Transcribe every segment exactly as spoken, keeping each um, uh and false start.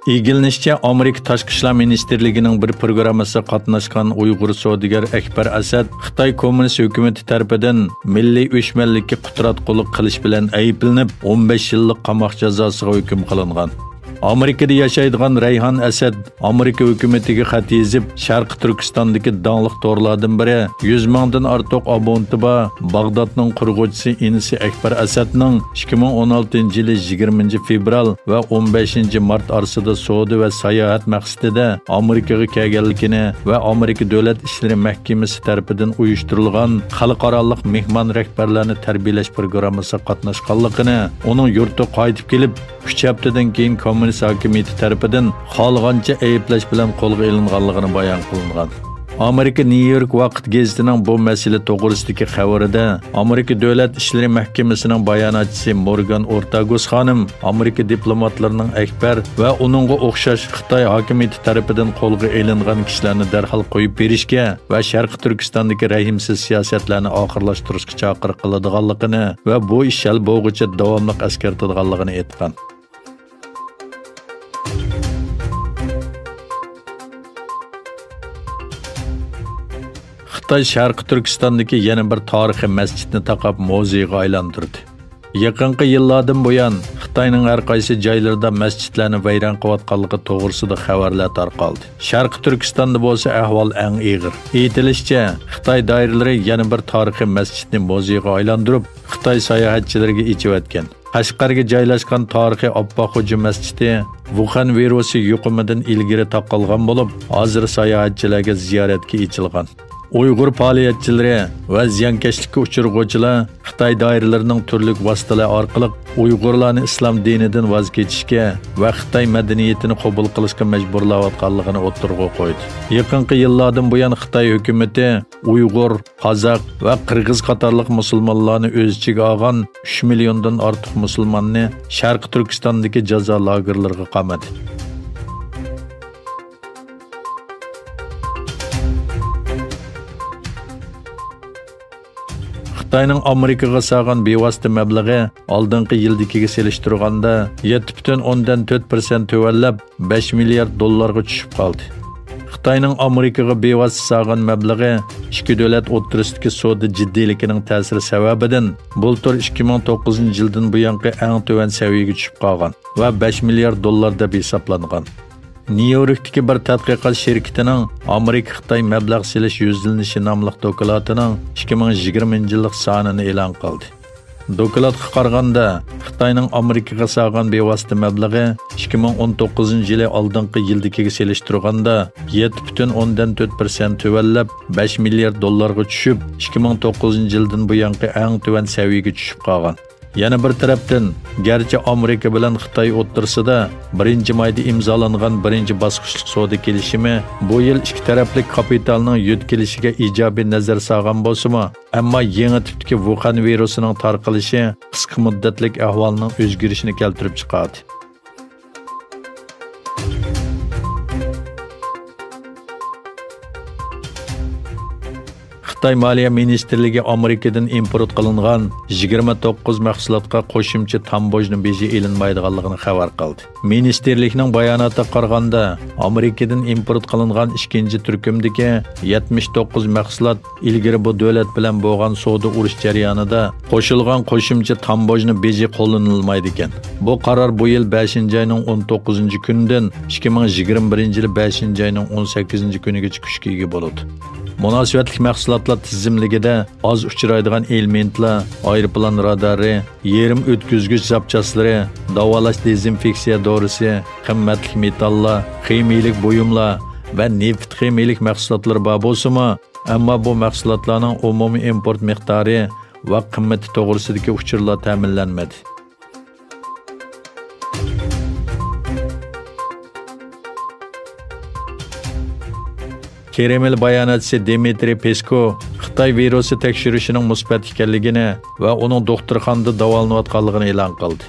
ئىگىلىنىشىچە، ئامېرىكا تاشقى ئىشلار مىنىستىرلىكىنىڭ بىر پروگراممىسىغا قاتناشقان ئۇيغۇر سودىگەر ئەكبەر ئەسەد خىتاي كوممۇنىست ھۆكۈمىتى تەرىپىدىن مىللىي ئۆچمەنلىككە قۇتراتقۇلۇق قىلىش بىلەن ئەيىبلىنىپ، ئون بەش يىللىق قاماق جازاسىغا ھۆكۈم قىلىنغان. ئامېرىكىدا ياشايدىغان رەيھان ئەسەد ئامېرىكا ھۆكۈمىتىگە خەت يېزىپ، شەرقىي تۈركىستاندىكى داڭلىق تورلاردىن بىرى، يۈز مىڭدىن ئارتۇق ئابونېنتى بار باغدادنىڭ قۇرغۇچىسى ئىنىسى ئەكبەر ئەسەدنىڭ ئىككى مىڭ ئون ئالتىنچى يىلى يىگىرمىنچى فېۋرال ۋە ئون بەشىنچى مارت ئارىسىدا سودا ۋە ساياھەت مەقسىتىدە ئامېرىكىغا كەلگەنلىكىنى ۋە ئامېرىكا دۆلەت ئىشلىرى مەھكىمىسى تەرىپىدىن ئۇيۇشتۇرۇلغان خەلقئارالىق مېھمان رەھبەرلەرنى تەربىيەلەش پروگراممىسىغا قاتناشقانلىقىنى، ئۇنىڭ يۇرتىغا قايتىپ كېلىپ، ئۈچ ھەپتىدىن كېيىن كوممۇنىست ھاكىمىيىتى تەرىپىدىن خالىغانچە ئەيىبلەش بىلەن قولغا ئېلىنغانلىقىنى بايان قىلىنغان. ئامېرىكا نيۇ يورك ۋاقىت گېزىتىنىڭ بۇ مەسىلە توغرىسىدىكى خەۋىرىدە، ئامېرىكا دۆلەت ئىشلىرى مەھكىمىسىنىڭ باياناتچىسى مورگان ئورتاگوس خانىم ئامېرىكا دىپلوماتلىرىنىڭ ئەكبەر ۋە ئۇنىڭغا ئوخشاش خىتاي ھاكىمىيىتى تەرىپىدىن قولغا ئېلىنغان كىشىلەرنى دەرھال قويۇپ بېرىشكە ۋە شەرقىي تۈركىستاندىكى رەھىمسىز سىياسەتلەرنى ئاخىرلاشتۇرۇشقا چاقىرىق قىلىدىغانلىقىنى ۋە بۇ ئىش ھەل بولغۇچە داۋاملىق ئەسكەرتىدىغانلىقىنى ئېيتقان. خىتاي شەرقىي تۈركىستاندىكى يەنە بىر تارىخىي مەسچىتنى تاقاپ مۇزېيغا ئايلاندۇردى. يېقىنقى يىللاردىن بۇيان، خىتاينىڭ ھەر قايسى جايلىرىدا مەسچىتلەرنى ۋەيران قىلىۋاتقانلىقى توغرىسىدا خەۋەرلەر تارقالدى. شەرقىي تۈركىستاندا بولسا ئەھۋال ئەڭ ئېغىر. ئېيتىلىشىچە، خىتاي دائىرىلىرى يەنە بىر تارىخىي مەسچىتنى مۇزېيغا ئايلاندۇرۇپ، خىتاي ساياھەتچىلىرىگە ئېچىۋەتكەن. قەشقەرگە جايلاشقان تارىخىي ئاپپاق خوجا مەسچىتى ۋۇخەن ۋىرۇسى يۇقۇمىدىن ئىلگىرى تاقالغان بولۇپ، ھازىر ساياھەتچىلەرگە زىيارەتكە ئېچىلغان. ئۇيغۇر پائالىيەتچىلىرى ۋە زىيانكەشلىككە ئۇچرىغۇچىلار خىتاي دائىرىلىرىنىڭ تۈرلۈك ۋاسىتىلەر ئارقىلىق ئۇيغۇرلارنى ئىسلام دىنىدىن ۋاز كېچىشكە ۋە خىتاي مەدەنىيىتىنى قوبۇل قىلىشقا مەجبۇرلاۋاتقانلىقىنى ئوتتۇرىغا قويدى. يېقىنقى يىللاردىن بۇيان خىتاي ھۆكۈمىتى ئۇيغۇر، قازاق ۋە قىرغىز قاتارلىق مۇسۇلمانلارنى ئۆز ئىچىگە ئالغان ئۈچ مىليوندىن ئارتۇق مۇسۇلماننى شەرقىي تۈركىستاندىكى جازا لاگېرلىرىغا قامىدى. خىتاينىڭ ئامېرىكىغا سالغان بىۋاسىتە مەبلىغى ئالدىنقى يىلدىكىگە سېلىشتۇرغاندا يەتتە پۈتۈن ئوندىن تۆت پىرسەنت تۆۋەنلەپ، بەش مىليارد دوللارغا چۈشۈپ قالدى. خىتاينىڭ ئامېرىكىغا بىۋاسىتە سالغان مەبلىغى ئىككى دۆلەت ئوتتۇرىسىدىكى سودا جىددىيلىكىنىڭ تەسىرى سەۋەبىدىن بۇلتۇر ئىككى مىڭ توققۇزىنچى يىلدىن بۇيانقى ئەڭ تۆۋەن سەۋىيەگە چۈشۈپ قالغان ۋە بەش مىليارد دوللار دەپ ھېسابلانغان. نيۇ يوركتىكى بىر تەتقىقات شىركىتىنىڭ ئامېرىكا خىتاي مەبلەغ سېلىش يۈزلىنىشى ناملىق دوكلاتىنىڭ ئىككى مىڭ يىگىرمىنچى يىللىق سانىنى ئېلان قىلدى. دوكلاتقا قارىغاندا، خىتاينىڭ ئامېرىكىغا سالغان بىۋاسىتە مەبلىغى ئىككى مىڭ ئون توققۇزىنچى يىلى ئالدىنقى يىلدىكىگە سېلىشتۇرغاندا يەتتە پۈتۈن ئوندىن تۆت پىرسەنت تۆۋەنلەپ، بەش مىليارد دوللارغا چۈشۈپ، ئىككى مىڭ توققۇزىنچى يىلدىن بۇيانقى ئەڭ تۆۋەن سەۋىيەگە چۈشۈپ قالغان. يەنە بىر تەرەپتىن، گەرچە ئامېرىكا بىلەن خىتاي ئوتتۇرىسىدا بىرىنچى مايدا ئىمزالانغان بىرىنچى باسقۇچلۇق سودا كېلىشىمى بۇ يىل ئىككى تەرەپلىك كاپىتالنىڭ يۆتكىلىشىگە ئىجابىي نەزەر سالغان بولسىمۇ، ئەمما يېڭى تىپتىكى ۋۇخەن ۋىرۇسىنىڭ تارقىلىشى قىسقا مۇددەتلىك ئەھۋالنىڭ ئۆزگىرىشىنى كەلتۈرۈپ چىقاردى. خىتاي مالىيە مىنىستىرلىكى ئامېرىكىدىن ئىمپورت قىلىنغان يىگىرمە توققۇز مەھسۇلاتقا قوشۇمچە تامبوژنا بېجى ئېلىنمايدىغانلىقىنى خەۋەر قىلدى. مىنىستىرلىكنىڭ باياناتىغا قارىغاندا، ئامېرىكىدىن ئىمپورت قىلىنغان ئىككىنچى تۈركۈمدىكى يەتمىش توققۇز مەھسۇلات ئىلگىرى بۇ دۆلەت بىلەن بولغان سودا ئۇرۇش جەريانىدا قوشۇلغان قوشۇمچە تامبوژنا بېجى قوللىنىلمايدىكەن. بۇ قارار بۇ يىل بەشىنچى ئاينىڭ ئون توققۇزىنچى كۈنىدىن ئىككى مىڭ يىگىرمە بىرىنچى يىلى بەشىنچى ئاينىڭ ئون سەككىزىنچى كۈنىگىچە كۈچكە ئىگە بولىدۇ. مۇناسىۋەتلىك مەھسۇلاتلار تىزىملىكىدە ئاز ئۇچرايدىغان ئېلېمېنتلار، ئايروپىلان رادارى، يېرىم ئۆتكۈزگۈچ زاپچاسلىرى، داۋالاش دېزىنفېكسىيە دورىسى، قىممەتلىك مېتاللار، خىمىيىلىك بۇيۇملار ۋە نېفىت خىمىيىلىك مەھسۇلاتلىرى بار بولسىمۇ، ئەمما بۇ مەھسۇلاتلارنىڭ ئومۇمىي ئىمپورت مىقدارى ۋە قىممىتى توغرىسىدىكى ئۇچۇرلار تەمىنلەنمىدى. كرېمىل باياناتچىسى دىمىترىي پېسكو خىتاي ۋىرۇسى تەكشۈرۈشىنىڭ مۇسبەت ئىكەنلىكىنى ۋە ئۇنىڭ دوختۇرخانىدا داۋالىنىۋاتقانلىقىنى ئېلان قىلدى.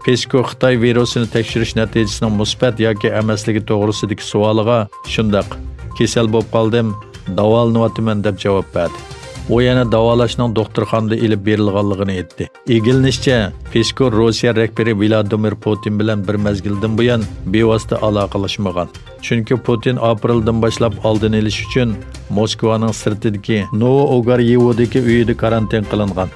پېسكو خىتاي ۋىرۇسىنى تەكشۈرۈش نەتىجىسىنىڭ مۇسبەت ياكى ئەمەسلىكى توغرىسىدىكى سوئالىغا، شۇنداق، كېسەل بولۇپ قالدىم، داۋالىنىۋاتىمەن، دەپ جاۋاب بەردى. ئۇ يەنە داۋالاشنىڭ دوختۇرخانىدا ئېلىپ بېرىلغانلىقىنى ئېيتتى. ئىگىلىنىشىچە، پېسكوف روسىيە رەھبىرى ۋلادىمىر پۇتىن بىلەن بىر مەزگىلدىن بۇيان بىۋاسىتە ئالاقىلەشمىگەن. چۈنكى پۇتىن ئاپرېلدىن باشلاپ ئالدىنى ئېلىش ئۈچۈن موسكۋانىڭ سىرتىدىكى نوۋوئوگاريېۋودىكى ئۆيىدە كارانتىن قىلىنغان.